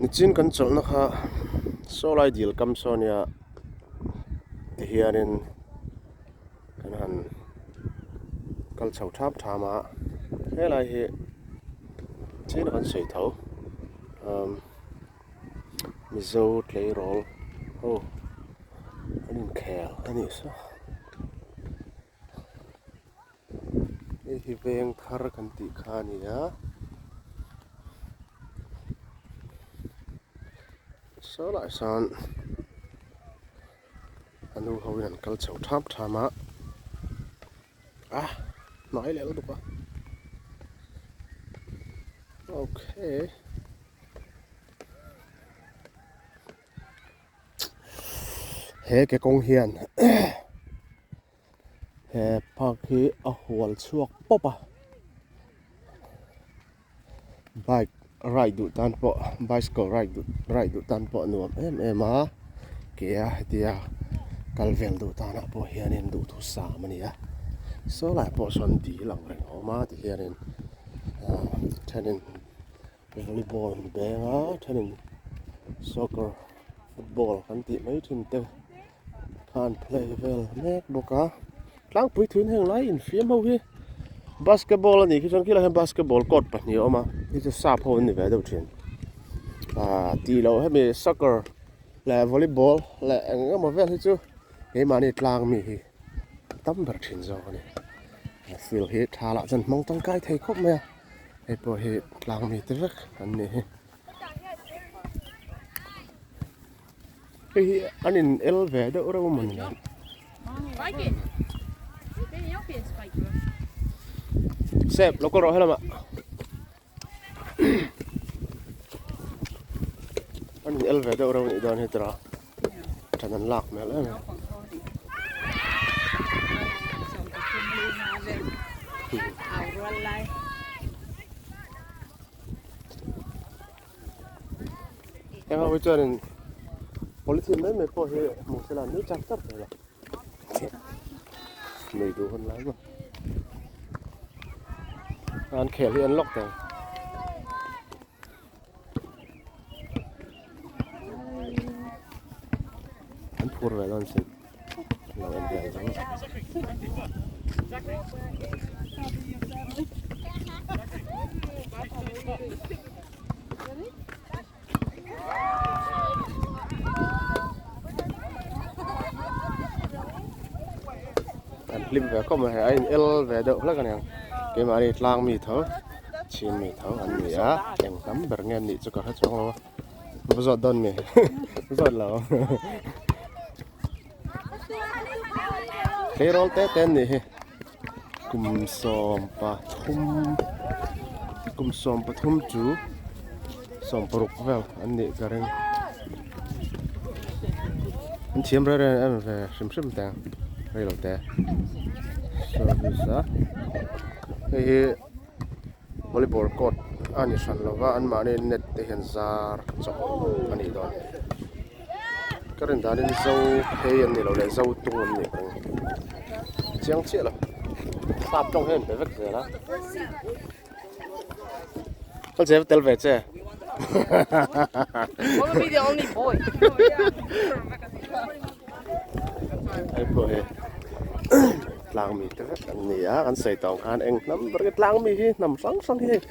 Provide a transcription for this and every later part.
Nichin kan chawlhna kha saw lai dil kam saw ania tihianin kan han kal chho thap tham a helai hi chin a kan sawi tho umm Mizo tleirawl ho an inkhel a nih saw. Hei hi veng thar kan tih kha a ni a saw lai sawn a nu ho in an kal chho thap tham a a hnai leh lutuk a okay. He ke kawng hian he park hi a hual chhuak pawp a bike ride duh tan pawh bicycle ride duh ride duh tan pawh a nuam em em a ke a hetia kal vel duh tanah pawh hianin duhthusam a ni a saw lai pawh sawn dil ang reng a awm a tihianin ah thenin Volleyball an beng a thenin soccer football kan tih mai thin te kha an play vel mek bawk a tlangpui thuin heng lai infiam ho hi basketball a nih khi chuan khilaiah hian basketball court pahnih a awm a hei chu sap ho an ni ve deuh thin ah tih loh hemi soccer leh volleyball leh eng emaw vel hi chu keimahni tlang mi hi a tam ber thin zawk a ni he field hi tha lah chuan hmang tangkai thei khawp mai a. Hei pawh hi tlang mi te vek an nih hi. Hei hi an in el ve deuh reuh a mawni le. Sep lo kal rawh helamah. An in el ve deuh reuh a nih dawn hi tira. Than an lak hmel em em. Heng ho hi chuanin polythene mai mai pawh hi hmuh se la an nui char char thei a nei duh hun lai maw an khel hi an lawk thei. An phur ve dawn sin lo en vel chu. An hlim ve khawp mai hei a in el ve deuh hlek a niang keimahni tlang mi tho. Chhin mi tho an ni a, eng hnam ber nge an nih chu ka hre chuang lo a, va zawt dawn mi zawt lo tleirawl te te an nih hi kum 13 kum 13 chu 16 vel an nih ka ring an thiam reng reng em ve hrim hrim teh ang reilo te service a hei hi. Volleyball court a ni hran lova anmahni net te hian zar chawp a nih dawn hi. Ka rin danin zo phei an ni lo leh zo tung an nih ka ring chiang chiah lo. Sap tawng hian be vek zel a. Kal che tel ve che. Wanna be the only boy. Hei pawh hi tlang mi te vek an ni a kan sawi tawh ang khan eng hnam ber nge tlang mi hi hnam hrang hrang hi hei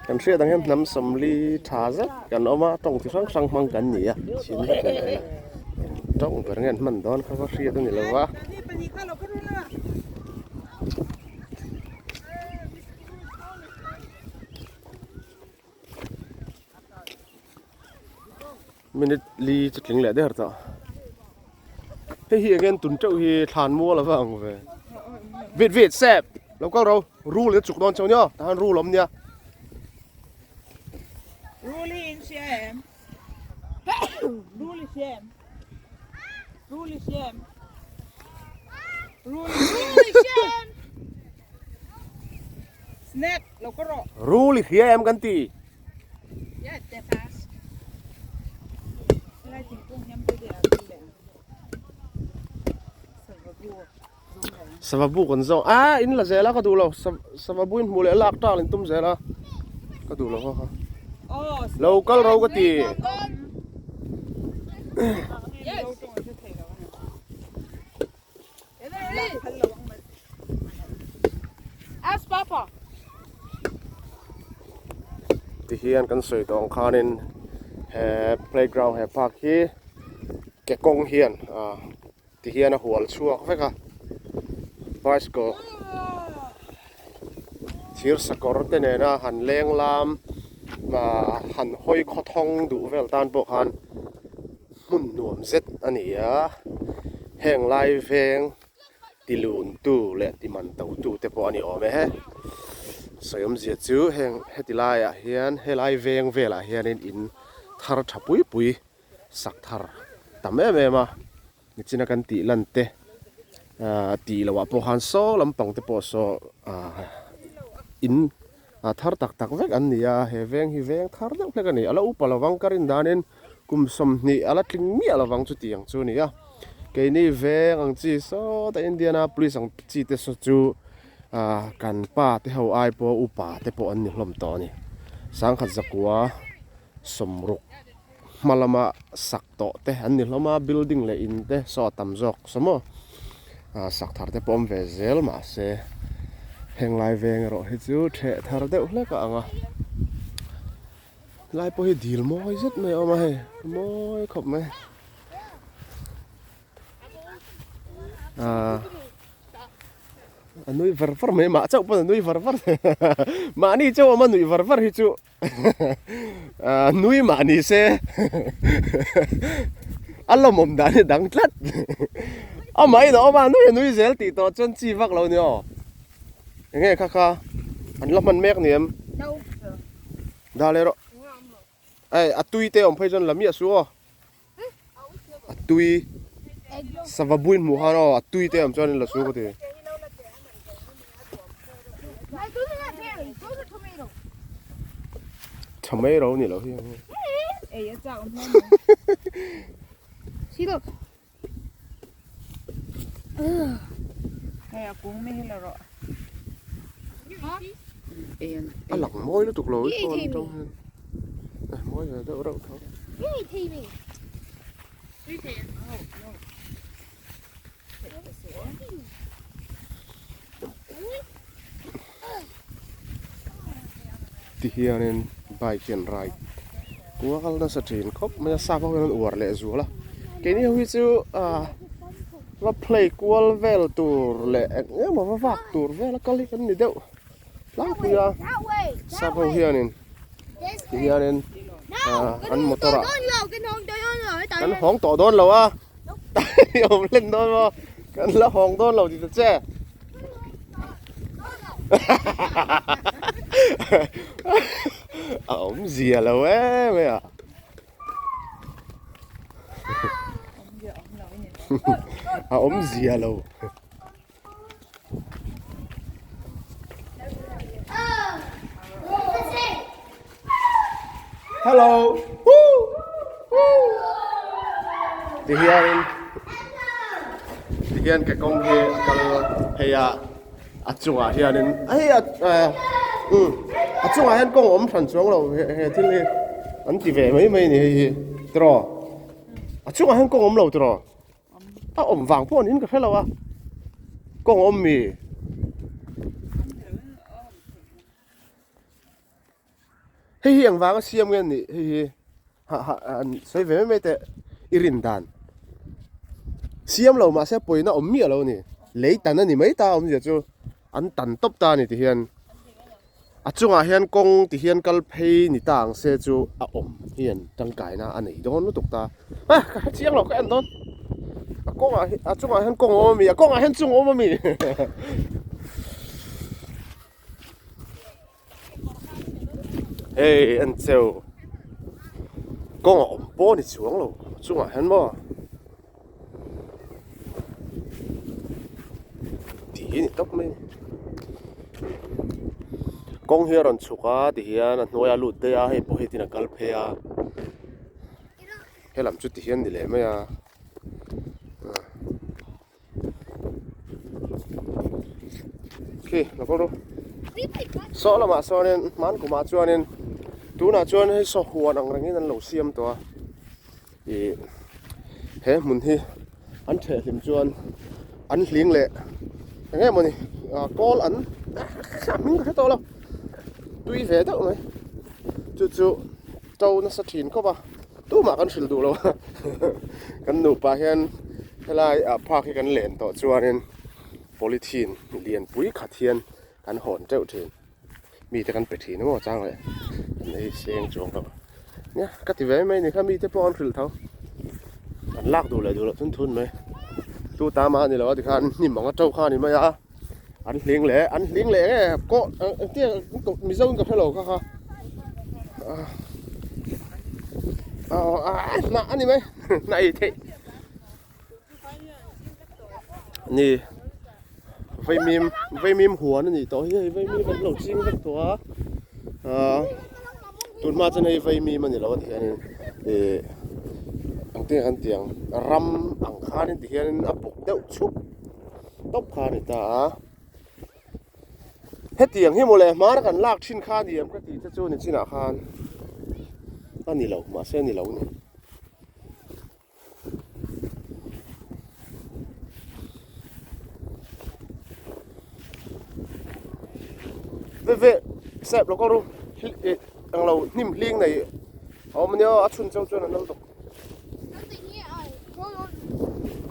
kan hriat ang hian hnam sawmli tha zet kan awm a tawng chi hrang hrang hmang kan ni a chin vek a ni a eng tawng ber nge an hman dawn kha va hriat a ni lo va. Minute li chu tling leh der tawh. Hei hi again tun teuh hi thlan mual ava ang ve. Vit vit sep lo kal ro rul in a chuk dawn cheu nia tah hian rul a awm nia. Rul hi in hria em? Rul i hria em? Rul i hria em? Rul i hria em? Snack lo ka rawh. Rul i hria em kan ti. Sava buk an zawng a in la zel a ka duh lo sava bu in hmuh leh lak tal in tum zel a ka duh lo kha lo kal ro ka ti. Ti hian kan sawi tawh ang khanin he playground he park hi ke kawng hian ah ti hian a hual chhuak vek a bicycle thir sakawr te nena han leng lam ah han hawi khawthawng duh vel tan pawh khan hmun nuam zet a ni a heng lai veng ti lun tu leh ti man to tu te pawh a ni awm e sawi awmzia chu heng heti laiah hian helai veng velah hianin in thar tha pui pui sak thar tam em em a nichina kan tih lan te ah tih loh ah pawh khan saw lampang te pawh saw ah in ah thar tak tak vek an ni a he veng hi veng thar deuh hlek a ni a la upa lovang ka rin danin kum 20 a la tling miah lovang chutiang chu a ni a keini veng ang chi sawta Indianapolis ang chi te saw chu ah kan pa te ho ai pawh upa te pawh an ni hlawm tawh a ni sangkhat zakua sawmruk. Hma lama sak tawh te an ni hlawm a, building leh in te saw a tam zawk saw maw ah sak thar te pawh awm ve zel mahse heng lai veng erawh hi chu theh thar deuh hlek a ang a helai pawh hi dil mawi zet mai a awm a hei mawi khawp mai ah. A nui var var mai mah chauh pawn a nui var var mahni chauh awm a nuih var var hi chu nui mah ni se a lawmawm dan hi dang tlat amah in a awm a nui a nui zel tih tawh chuan chi vak lo ni aw eng nge kha kha an la hman mek ni em dah leh rawh ei a tui te awm phei chuan la miah suh aw A tui sava buin hmuh khan aw a tui te awm chuan in la su ka ti. Tomato ni lo hi. A lang mawi lutuk lo i phone atang hian a mawi ve deuh reuh tho. Ti hianin bike hi an ride kual nasa thin khawp mai a sap ho hian an uar leh zual a keini ho hi chu ah va play kual vel tur leh eng emaw va vak tur vel a kal hi kan ni deuh tlangpui a sap ho hianin ti hianin ah an motor ah kan hawng tawh dawn lo a i awm hlen dawn maw kan la hawng dawn lo ti ta che a awmzia lo em e a a awmzia lo. Hello. Woo. Woo. Ti hian ti hian ke kawng hi a kal phei a a chungah hianin hei a um a chungah hian kawng awm hran chuang lo he thil hi an ti ve mai mai a ni hei hi tiraw a chungah hian kawng awm lo tiraw. A awm vang pawh niin ka hre lo a, kawng a awm mi? Hei hi eng vanga siam nge nih hei hi ha ha an sawi ve mai mai teh i rin dan. Siam lo mahse pawina awm miah lo a ni, lei tan a ni mai ta awmzia chu an tan tawp ta a ni ti hian. A chungah hian kawng ti hian kal phei ni ta ang se chu a awm hian tangkaina a nei dawn lutuk ta. Ah ka hre chiang lo ka en dawn. A kawngah hi a chungah hian kawng a awm a mi a kawngah hian chung a awm a mi. Hei en cheu kawng a awm pawh a ni chuang lo a chungah hian maw. Tih hi a ni tawp mai a ni. Kawng hi a rawn chhuk a ti hian a hnuai a lut daih a hei pawh hei tin a kal phei a helam chu ti hian ni leh mai a khi lo kal rawh saw lamah sawnin hman kumah chuanin tunah chuan hei saw huan ang rengin an lo siam tawh a ih. He hmun hi an theh hlim chuan an hling leh eng nge mawni kawl an hming ka hre tawh lo tui ve deuh mai chu chu to nasa thin khawp a tumah kan hrilh duh lo a kan nupa hian helai ah park hi kan len tawh chuanin polythene lian pui khat hian kan hawn teuh thin. mite kan pe thin emaw chang leh an ei seng chuang lo nia ka ti ve mai ni kha mite pawh an hrilh tho an lak duh leh duh loh thun thun mai tu ta mah ani lo a tikhan hnim anga to kha ani mai a an hling leh an hling leh nge kawh engtia mizo in ka hre lo kha kha ah hnah ani mai hnah ei theih Ni vaimim vaimim huan a nih tawh hi hei vaimim an lo ching vek tawh a ahh tun hma chuan hei vaimim a ni lo a ti hianin ih engtin nge kan tih ang ram ang khanin ti hianin a buk deuh chhup tawp kha a ni ta a hetiang hi mawle hmar kan lak thin kha a ni em ka tih te chu ni chinah khan a ni lo mahse a ni lo a ni. Ve ve sep lo kal ru ang lo hnim hling nei a awm ania a chhun cheu chuan an lo dawk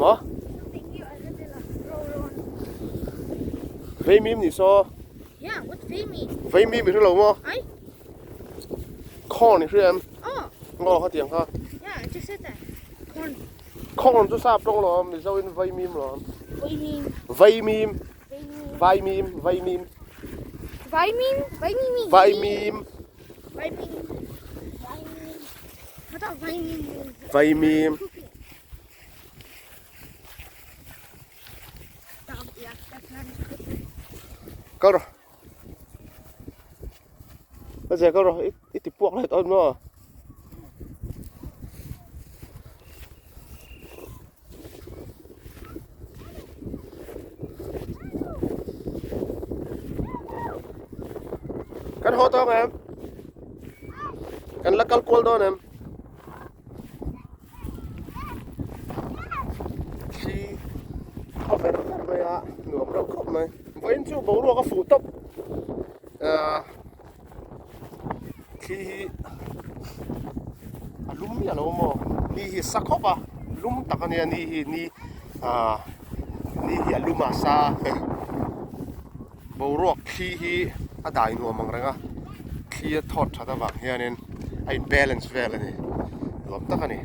maw veimim ni saw veimim i hre lo maw corn i hria em Ngaw kha tiang kha. Yeah, I just said that. Corn. Corn chu sap tawng lo, Mizo in vaimim lo. Vaimim. Vaimim. Vaimim, vaimim. Vaimim, vaimim. Vaimim. Vaimim. Vaimim. I thought vaimim was Vaimim. Kal rawh. Ka zia kal rawh i ti puak let awn maw. Kan haw tawng em? Kan la kal kual dawn em? Thli a ver ver mai a nuam reuh khawp mai. Vawiin chu boruak a fuh tawp. Ahh thli hi a lum miah lo maw ni hi a sa khawp a lum tak a nia ni hi ni ahh ni hi a lum a sa boruak thli hi a dai nuam ang reng a thli a thawt that avang hianin a in balance vel a ni nuam tak a ni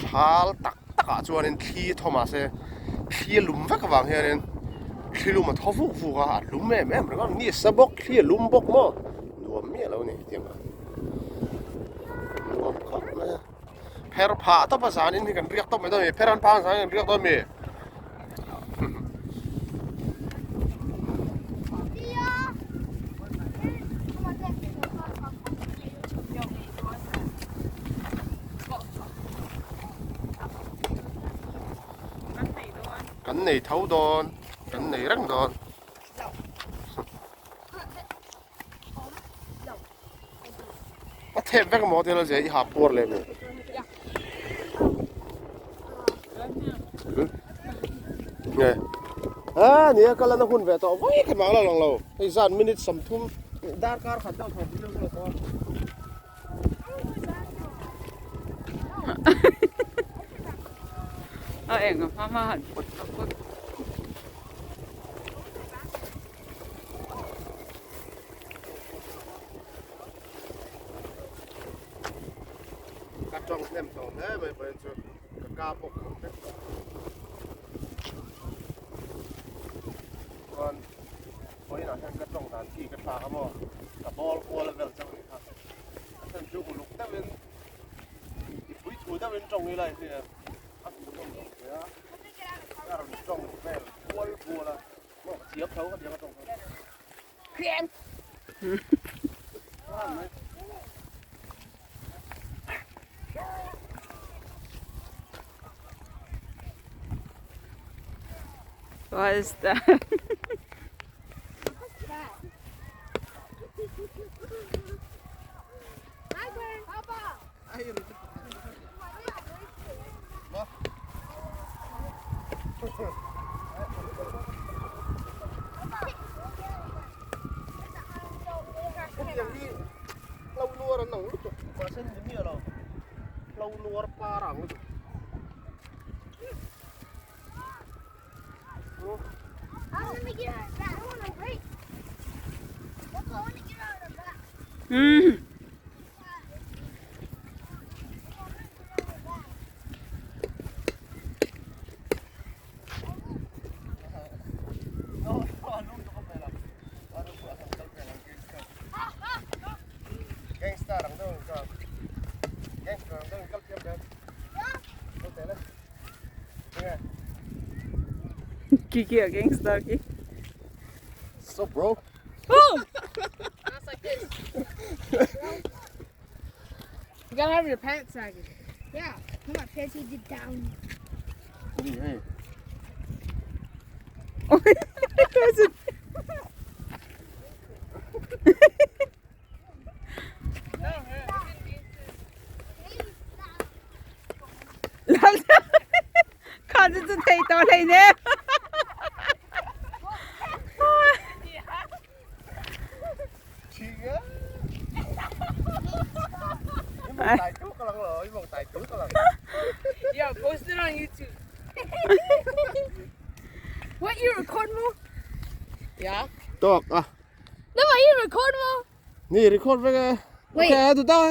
thal tak tak ah chuanin thli a thaw mahse thli a lum vek avang hianin thli lum a thaw vuk vuk a a lum em em reng a ni sa bawk thli a lum bawk maw nuam miah lo a ni hetiang ah nuam khawp mai a pher phah tawp a zanin hi kan riak tawp mai dawn a ni pher an phah ang zanin kan riak dawn a mi. Kan nei tho dawn, kan nei reng dawn. A thep vek maw tel zia i ha puar leh mi. Nge. A nia ka lana hun ve tawh vai khat mah la lang lo. Hei zan minute 30 darkar khat deuh thaw video chu la tawh a. A eng a hma hma han pawt tawh phawt. Ka tawng hnem tawh hle mai pawhin chu ka ka pawh kham vek tawh. Chuan vawiinah hian ka tawng dan ki ka thlak a maw ka ball kual vel chauh a ni kha. A then chu uluk deuhin i puithu deuhin tawng ila i hria a hmuhnawm lo hle a. Ka rawn tawng vel kual kual a maw ka thiam tho ka tiang a tawng kha. What is that? ang lutuk mahse ni miah lo hlo nuar par ang lutuk. Gangster ang deuh ka gangster ang deuh kal thiam ber Ki ki a gangster ki. So bro. Boom! That's like this. You gotta have your pants sagging. Yeah, come on, fancy did down. Hey. Kha chu chu thei tawh hlei nem. Yo, post it on YouTube. What you record mo? Yeah. Tawk a. No, you record mo? Ni record vek e. Wait. Okay, tu tau.